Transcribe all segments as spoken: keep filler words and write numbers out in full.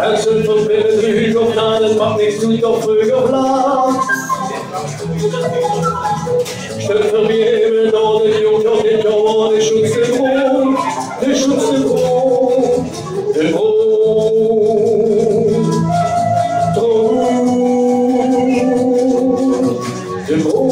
En ze verbinden nu nog aan, het maakt niks uit of vroeg of laat. Stök verbinden door de jongen, dit jaar de sjoetste droom, de sjoetste droom, de droom, droom. De boom.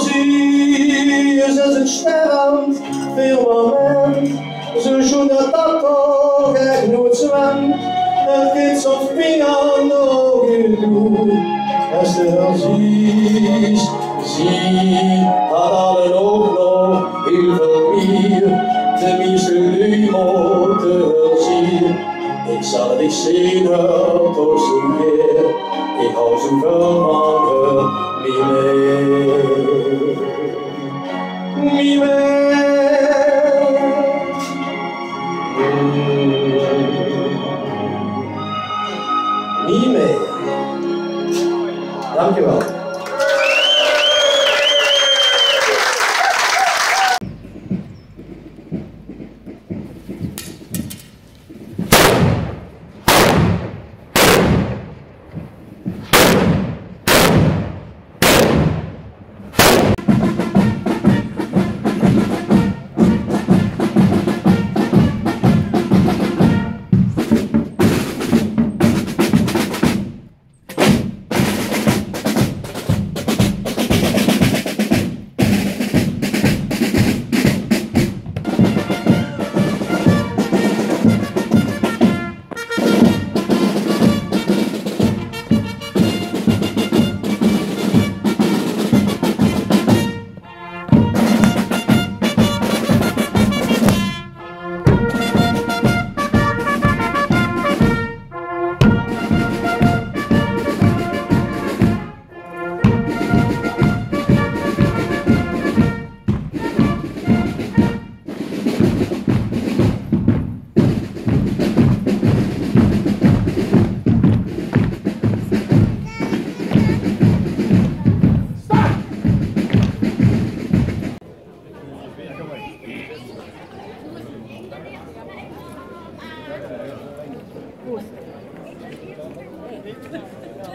Zie is ein ster aan 't firmament, zo sjoen det det toch ech noeits zwemt. Het geit zo fien aan de oge toe, es de herzies. Zie had alle oog nog hiel väöl mier. De mieste luuj mótte väöl zien. Ich zal dich zeen, heur toch zo gaer. Ich haw zo väöl van heur, Mimé. Mimé. Mimé. Dankjewel.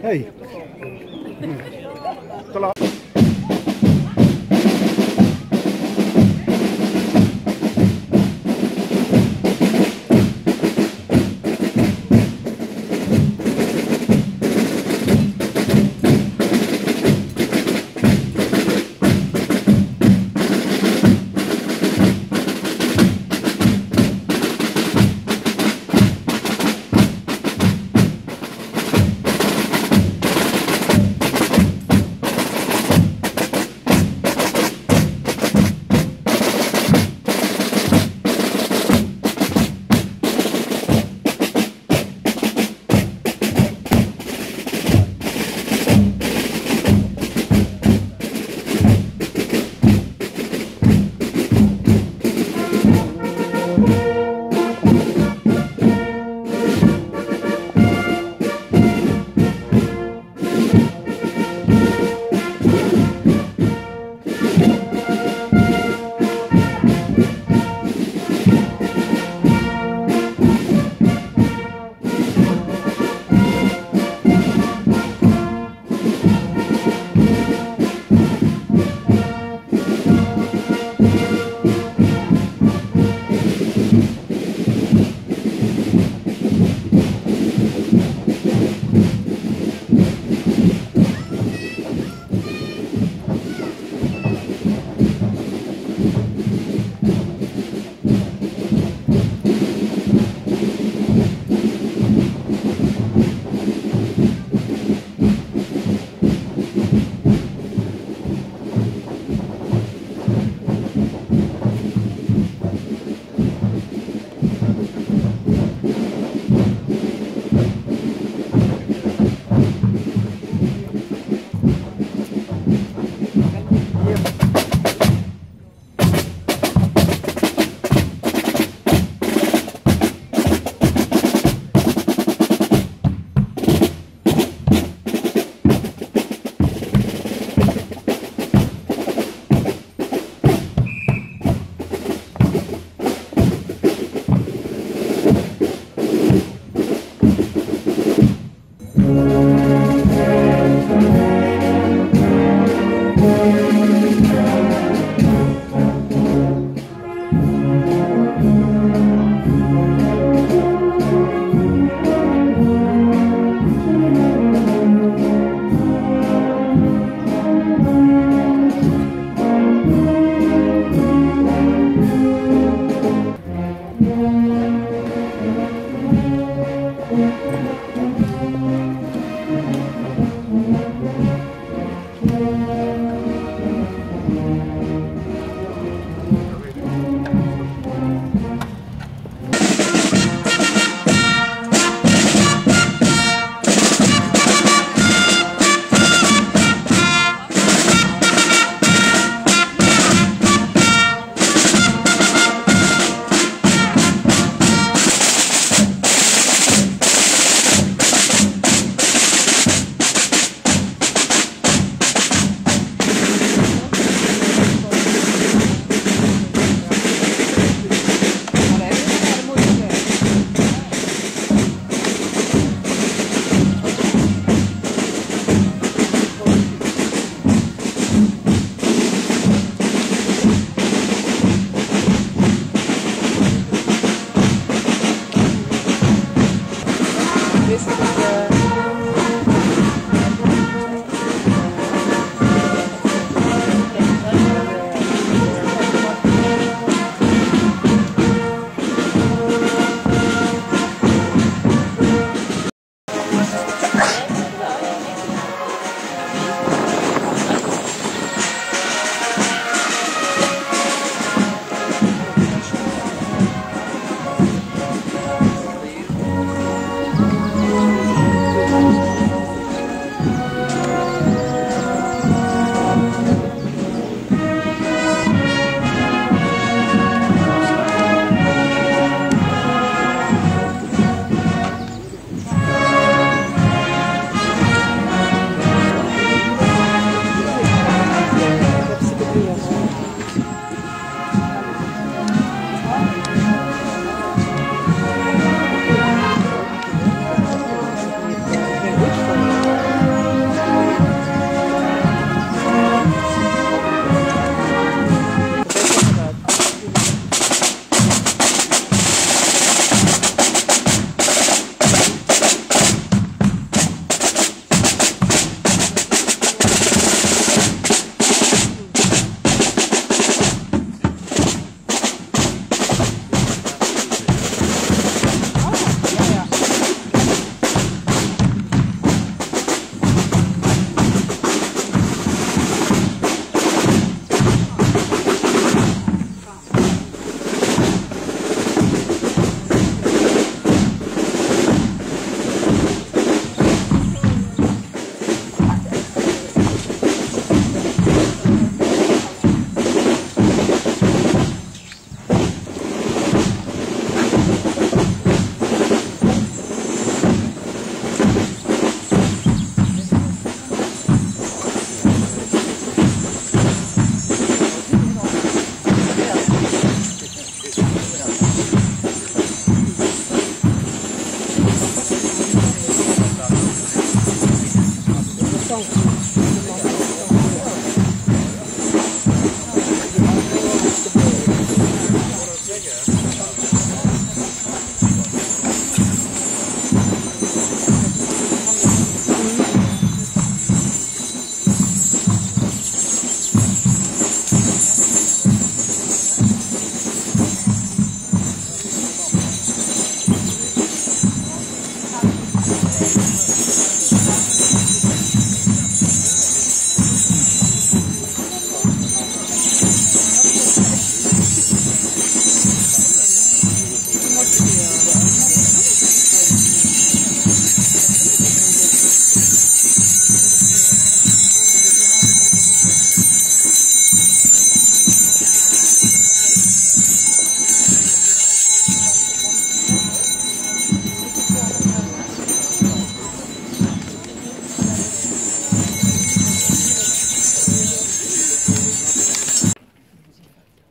Hey. Te laat.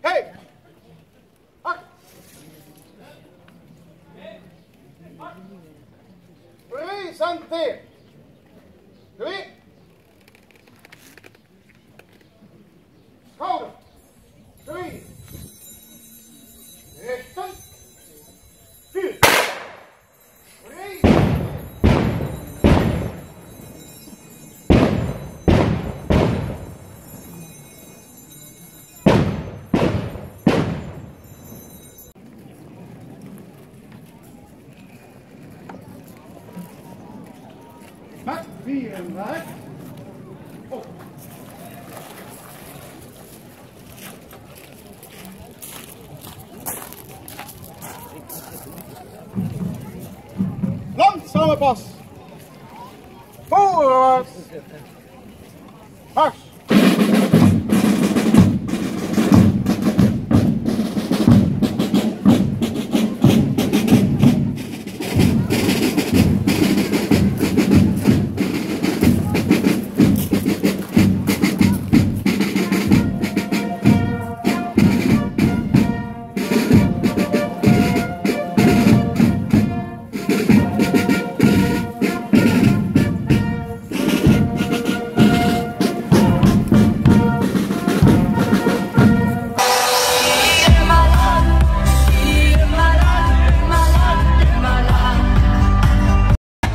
Hey! Hak! Presenteer Twee. Schouder. Twee. Rechter. Vier. Twee. Pak vier en weg. Op. Langzame pas. Voorwaarts. Mars.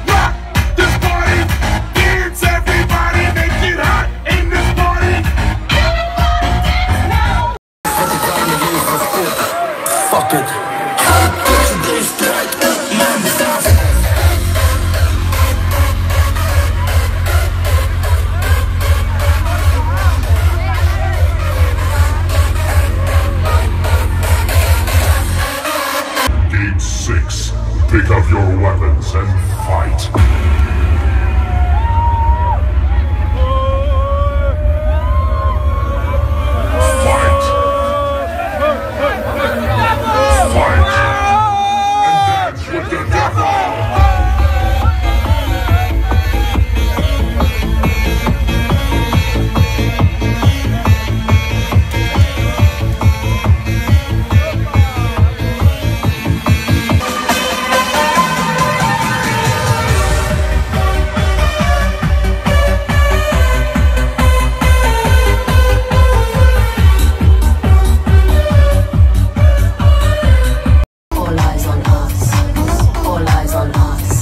Rock this party, dance everybody, make it hot in this party. Fuck it. Gate six. Pick up your weapons and fight. Fight. Fight. And dance with the devil. All eyes on us. All eyes on us.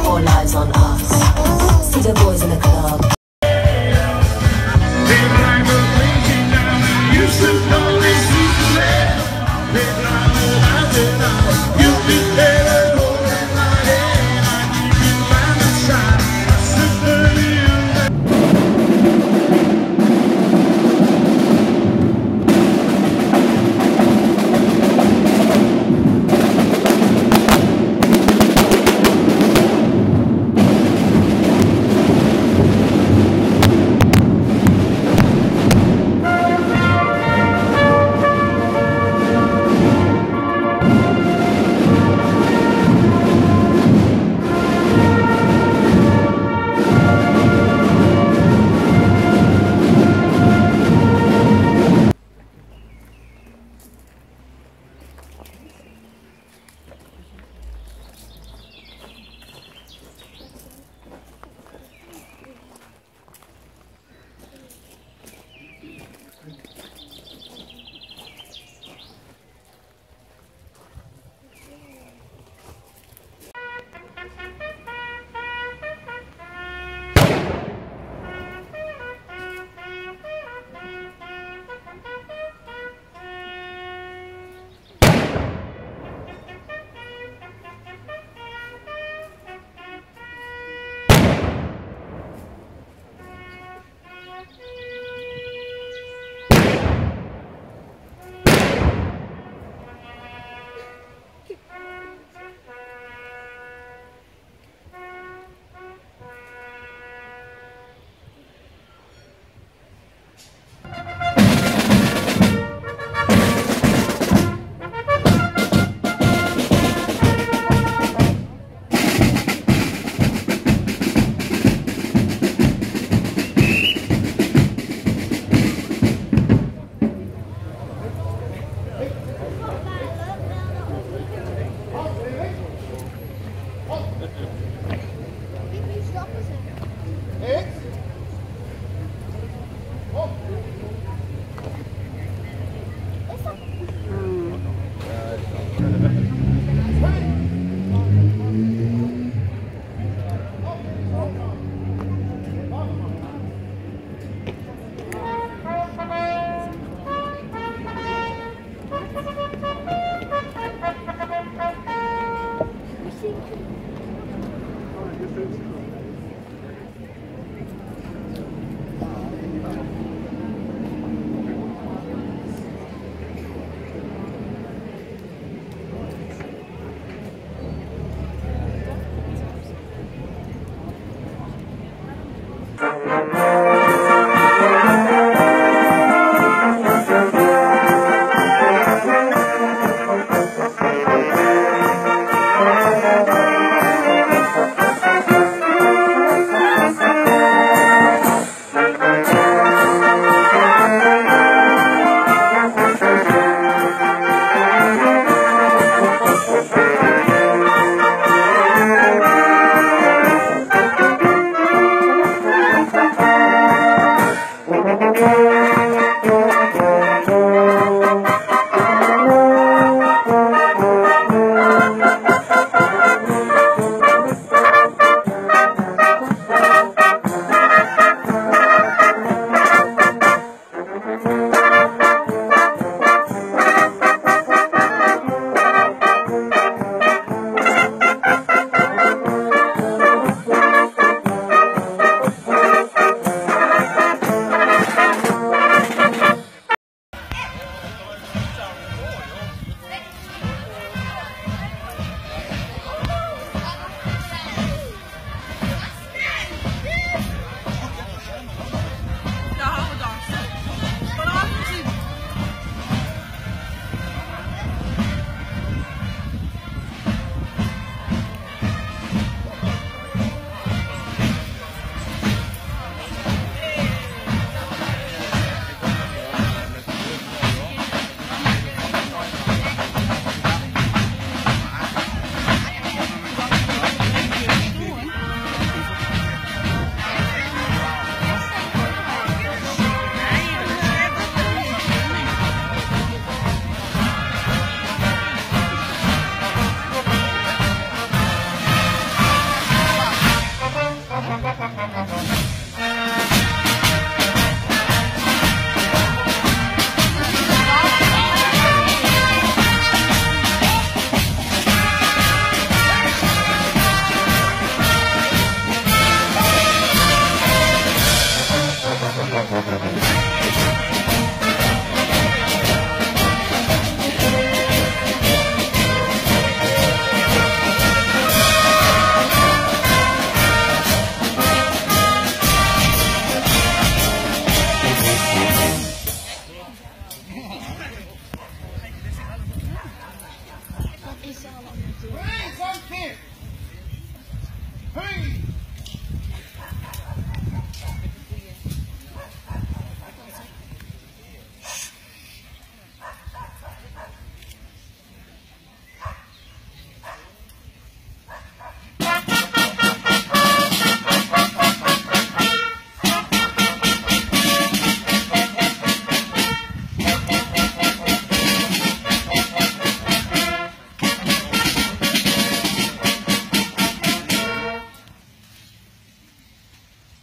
All eyes on us. See the boys in the club.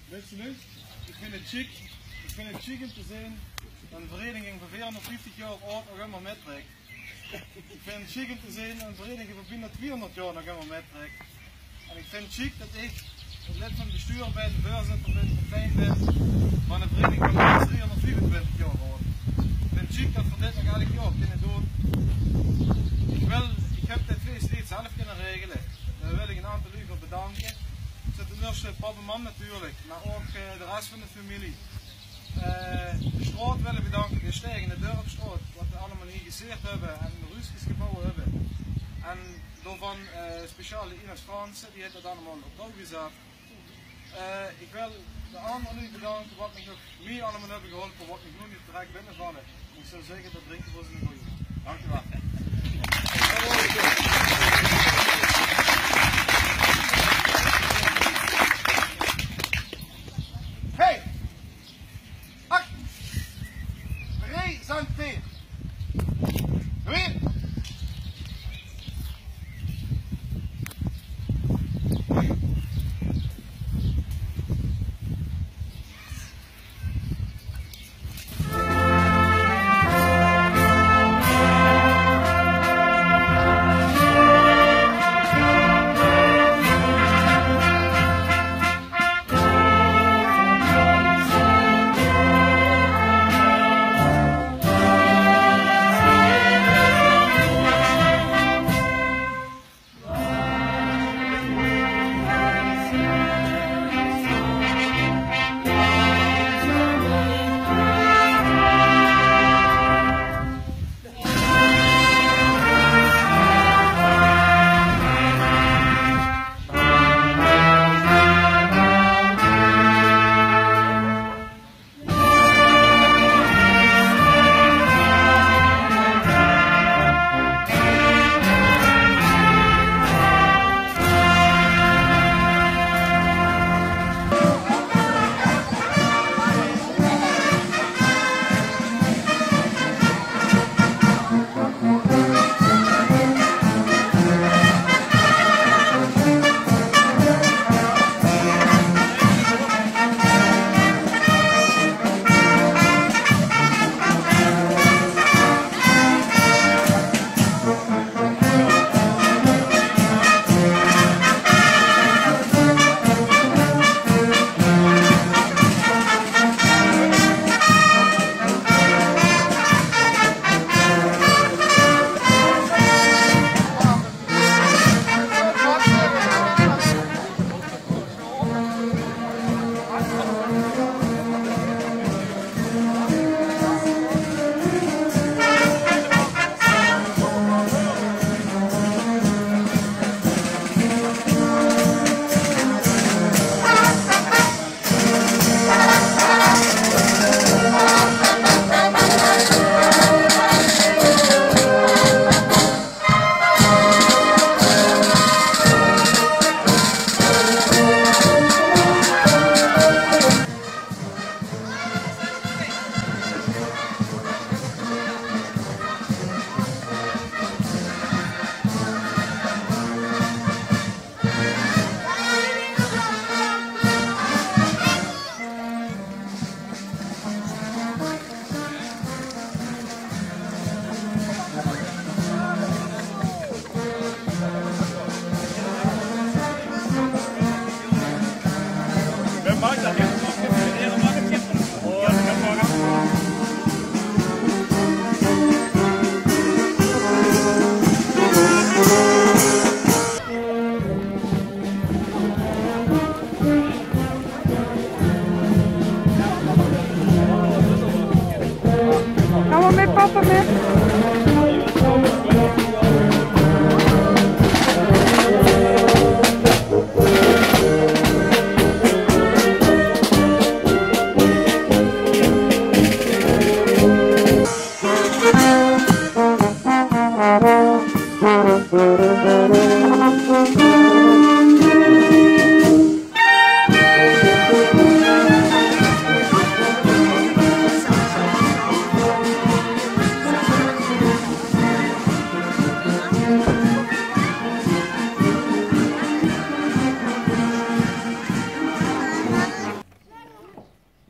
Wèts se, ich vinj 't sjiek, ich vinj 't sjiek óm te zeen det ein vereiniging van veerhóngerdvieftig jaor aad nog ummer mittrèk. Ich vinj 't sjiek óm te zeen det ein vereiniging van bienao twieëhóngerd jaor nog ummer mittrèk. En ich vinj 't sjiek det ich lid van 't besjtuur bön, veurzitter bön, kaptein bön van ein vereiniging van driehóngerdviefentwintig jaor aad. Ich vinj 't sjiek det v'r dit nog eder jaor kinne doon. Ich wil, ich höb dit fees neet zelf kinne regele. Dao wil ich ein aantal luuj veur bedanke. Zit in ierste pap en mam natuurlik, mer ouch, eh, de res van de femilie. Eh, de sjtraot wille bedanke, de Sjteg en de Dörpssjtraot, waat ze allemaol hie geseerd höbbe en de ruuskes gebouwd höbbe. En daovan, eh, speciaal de Ines Fransen, die haet det allemaol op touw gezat. Eh, ich wil de anger luuj bedanke waat mich nog mie allemaol höbbe geholpe, waat mich noe neet direk binnevalle. Ich zou zègke, det drinke v'r ins ein gooj. Dank uch waal. Hey! Ach! Presenteer! Wim!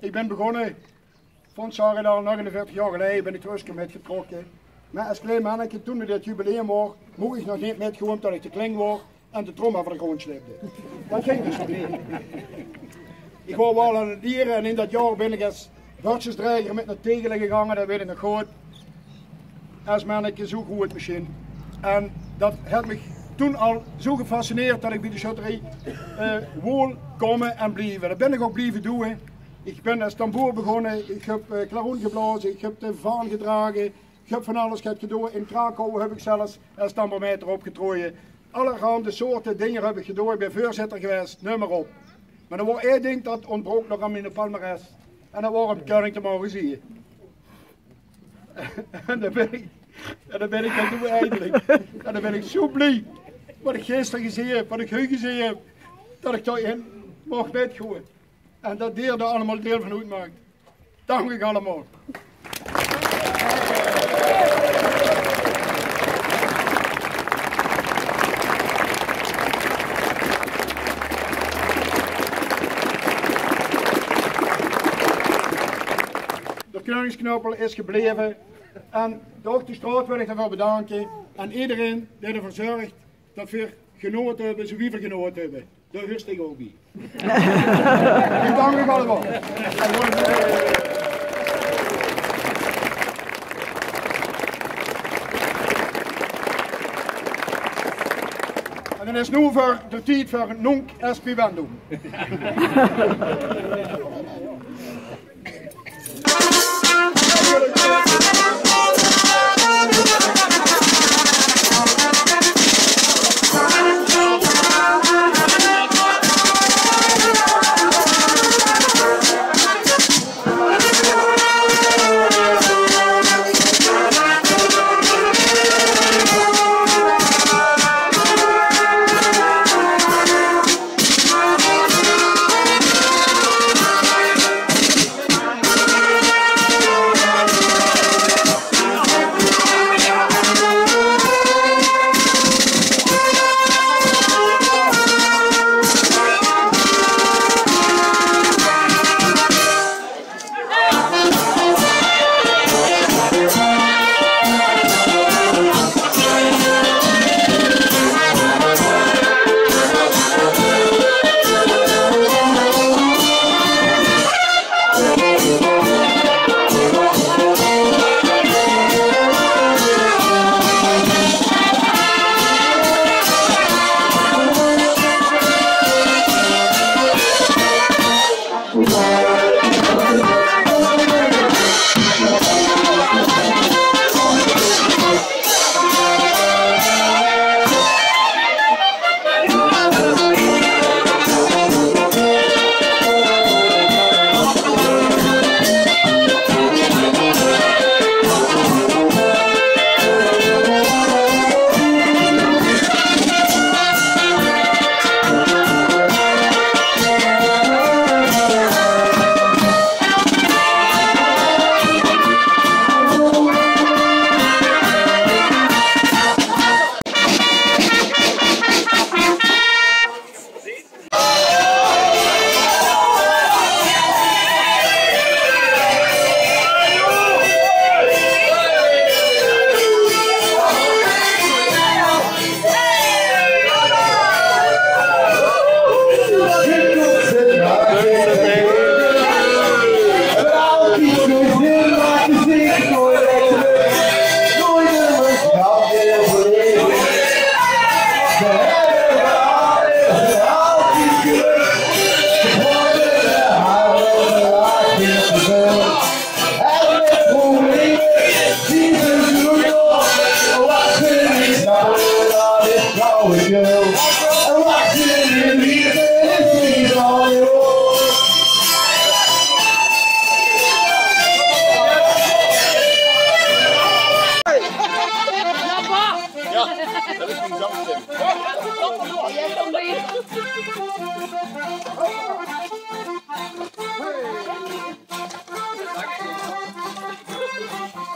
Ich bin begós, vónj zaterdag, negenenveertig jaor geleje bin ich trök mitgetrokke. Mer es klein menneke, toen v'r dit jubileum waore, moch ich nog neet mitgoon, ómdet ich te klein waor en de trom euver de gróndj sjlepde. Det ging dus neet. Ich waor waal aan 't liere en in det jaor bin ich es bötjesdrager mit nao Tegele gegange, det weit ich nog good. Es menneke, zoe good mesjien. En det haet mich toen al zoe gefascineerd det ich bie de sjötterie, eh, wól kómme en blieve. Det bin ich ouch blieve doeë. Ich bin es tamboer begós, ich höb, eh, klaroen geblaoze, ich höb de vaan gedrage, ich höb van alles get gedoeë. In Krakau höb ich zelfs es tamboermaeter opgetroje. Allerhande soorte dinger höb ich gedoeë. Ich bin veurzitter gewaes, neum mer op. Mer d'r waor ein ding det óntbrook nog aan mien palmares. En det waor óm keuning te moge zieë. En det bin ich, en det bin ich gaon doeë eindelik. En dan bin ich zoe blie. Waat ich gister gezeen höb, waat ich hu gezeen höb, det ich dao-in moch mitgoon. En det d'r allemaol deil van oetmaak. Dank uch allemaol. De Keuningsknöppel is gebleve. En ouch de sjtraot wil ich daoveur bedanke. En ederein dae d'rveur zörg det v'r genaote höbbe, zoe wie v'r genaote höbbe. Dao huurs dich ouch bie. Ich dank uch allemaol. En dan is 't noe veur de tied veur Nunc Aspivendum.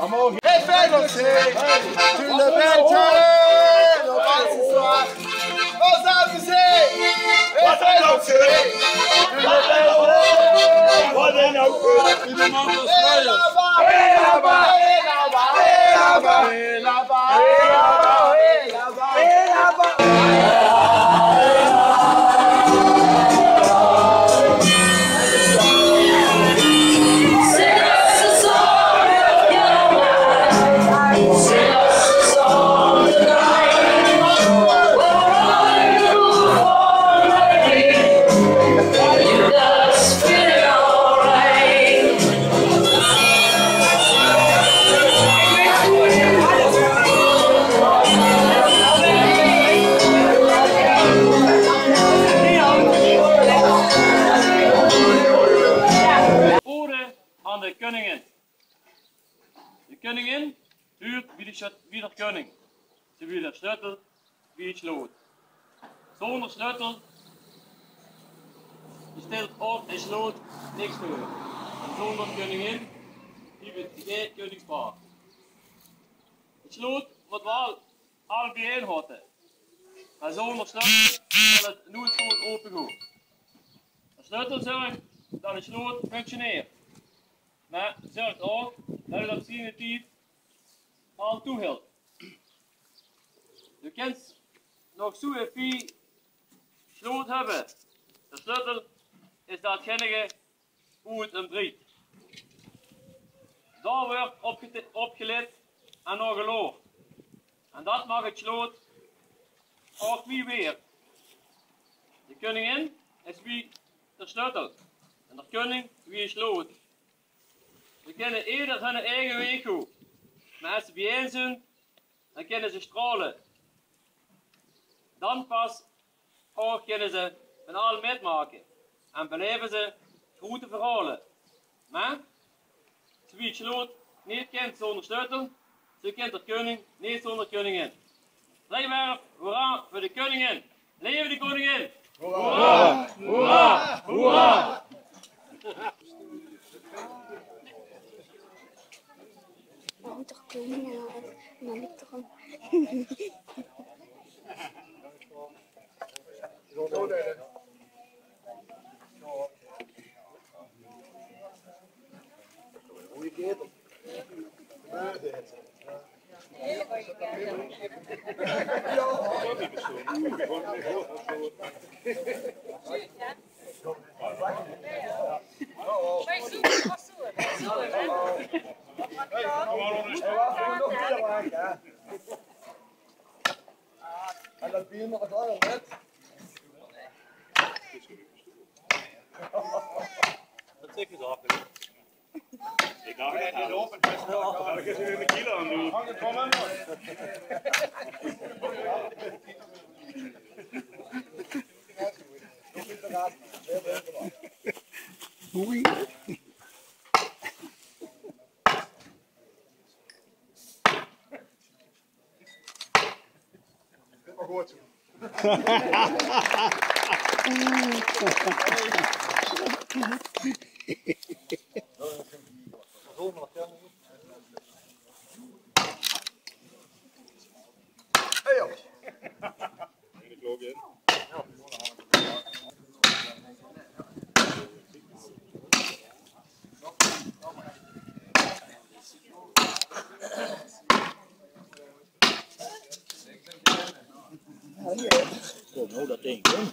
Hey, fijn dat ze. Toen de band, eh, op het is waar. Wat zouden ze? Hey, fijn dat ze. Wat dan ook. Hey, laba. Hey, laba. Hey, laba. Hey, laba. Hey, laba. Ode aan de koningin. De koningin huurt bie de sj-, bie d'r koning. Ze wie d'r sleutel bie 't sloot. Zónger sleutel stèlt ouch e sloot niks veur. En zónger koningin blief 't gein koningspaar. 't Sloot mót waal al biejein hote. Mer zónger sleutel zal 't noeit good ope goon. D'r sleutel zörg dat 't sloot functioneert. Mer zörg ouch dat 't op ziene tied al toehilt. Doe kins nog zoe'n fie sloot höbbe. D'r sleutel is datgeinige boe 't um driejt. Dao wuuert opgete-, opgelet en nao geloord. En dat maak 't sloot ouch wie weerd. De koningin is wie d'r sleutel en d'r koning wie e sloot. Ze kinne eder hunne eige weeg goon, mer es ze biejein zeen, dan kinne ze straole. Dan pas ouch kinne ze van al mitmake en beleve ze groete verhaole. Mer zoe wie 't sloot neet kint zónger sleutel, zoe kint d'r koning neet zónger koningin. Vrijwerf, hoera veur de koningin! Leve de koningin! Hoera! Hoera! Hoera! Waat 'n koning, hè, mer neet toch 'n Dat zeg je zo af. Ik dacht, ja, dat is weer een kilo aan doen. Oei. Kom, nou dat ding, kom.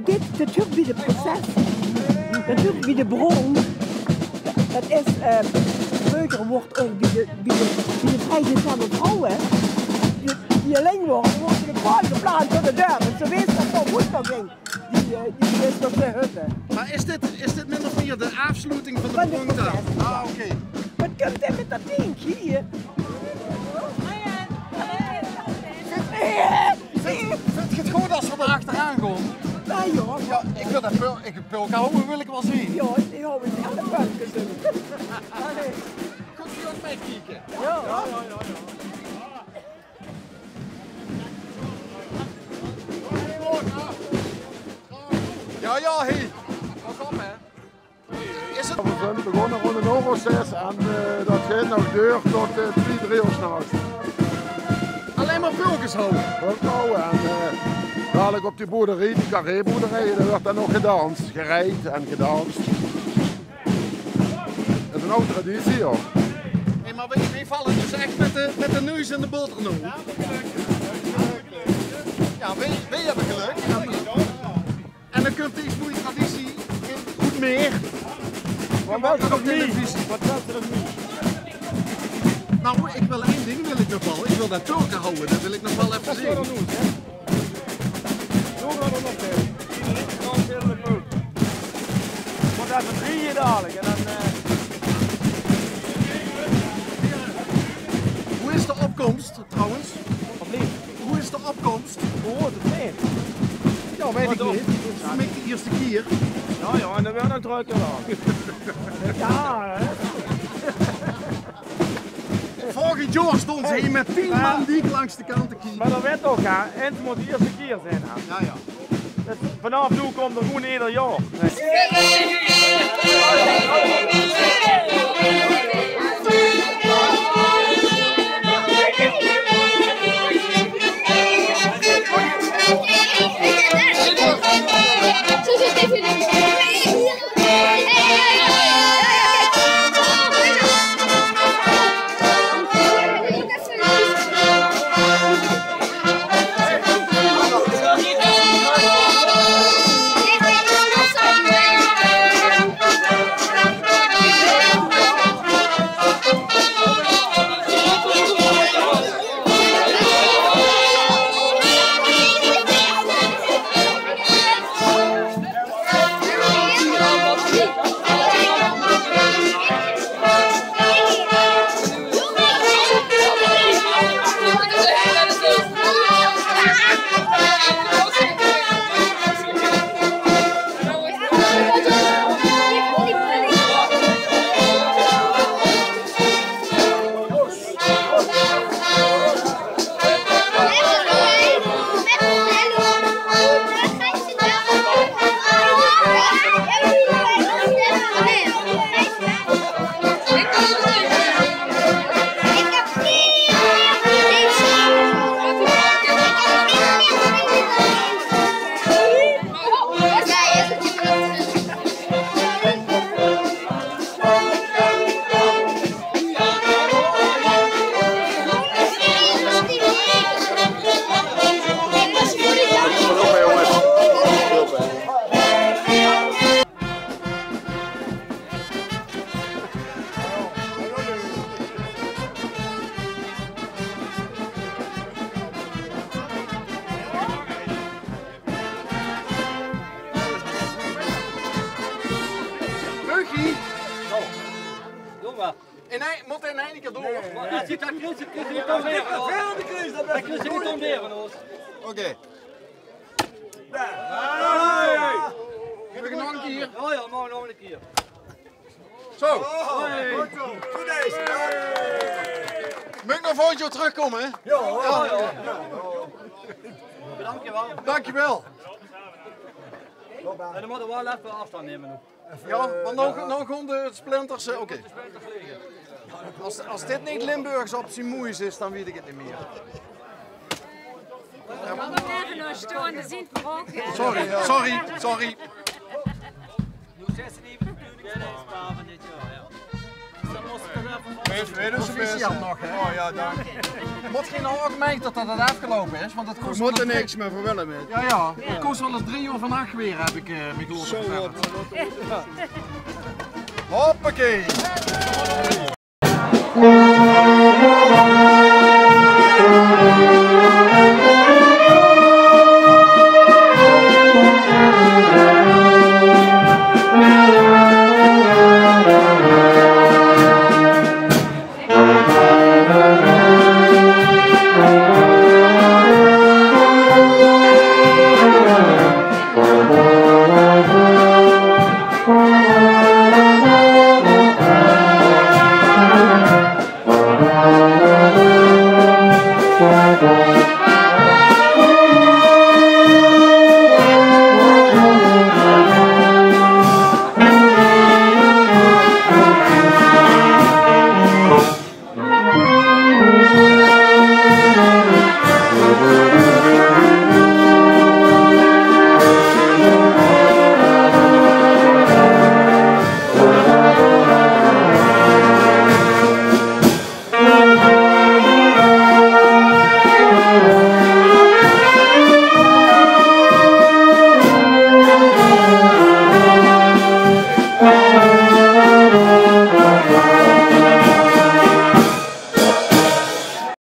Dit, dit huurt bie de prinses. Dat huurt bie de bron. Dat is, eh, vreuger woort ouch bie de, bie de, bie de prinses en de vrouwe, die, die alling woort, die woort in de paal geplaats door de deur. En ze wis dat ze moest nog in. Die, eh, die is nog te hubbe. Mer is dit, is dit min of mier de aafsloeting van de brontaafel? Ah, oké. Wat kump d'r mit dat dink hie? Vindt, vindt geer 't good as v'r d'r achteraan gaon? Jao, jao. Jao, ich wil dat pul-, ich, pulke hawwe wil ich waal zeen. Jao, die hawwe ich aan de pulke zeen. Kómp geer ouch mèt kieke? Jao, jao, jao, jao. Jao, jao, hé. Pas op, hè. Is 't? V'r zeen begós rónd ein oor of zès en, eh, dat geit nog deur tot, eh, twie, drie oor 's nachs. Allein mer pulkes hawwe. Pulkes hawwe en, eh, dalik op die boerderie, die Carré-boerderie, dao wuuert dan nog gedans, gereid en gedans. Dat is ein aw traditie, jao. Hé, mer veer, veer valle dus ech mit de, mit de neus in de boter noe. Jao, veer, veer höbbe gelök. En dan kump dees moeie traditie in Hoedmeer. Mer waat is 't op televisie? Waat is 't op? Noe, ich wil ein ding wil ich nog waal. Ich wil dat pulke hawwe, dat wil ich nog waal effe zeen. Doon v'r dat nog, hè? Iederein kan zelf leuk. Waat effe drieje dalik en dan, eh. Wie is de opkóms, trouwens? Wie is de opkóms? Jao, weit ich neet. Veur mich de ierste kier. Jao, jao, en dan weer 't drökker dan. Jao, hè? Vörig jaor stónge ze hie mit tien man diek langs de kant te kieke. Mer dat weit toch, hè? Ins mót de ierste kier zeen, hè? Jao, jao. Dus vanaaf noe kump 'r gewoen eder jaor. Hugie! Zo. Doe mer. In ein, mót in eine kier door. Nae, nae. Mer es se dat kriss, kriss se neet ómhaer, huur. Dat kriss se neet ómhaer, huur. Oké. Dao. Hey. Maag ich nog ein kier? Jao, jao, maag nog ein kier. Zo. Hey. Good zo. Good zo. Maag ich nog volgend jaor trökkómme, hè? Jao. Jao, jao. Dankjewel. Dankjewel. En dan mótte v'r waal effe aafstand numme noe. Jao, want noe, noe gaon de splinters, eh, oké. Es, es dit neet Limburgs op zien moeis is, dan weit ich 't neet mieë. Gaon v'r effe nog staon, d'r zeen v'r ouch, hè. Sorry, sorry, sorry. Proficiat nog, hè? Oh ja, dank je. Mót geer noe ouch merke det det aafgeloupe is, want det kós... Veer mótte niks mieë, veer wille mit. Ja, ja. Het kós al ins drie oor vannach weer, heb ik eh mich laote vertelle. Hoppakee.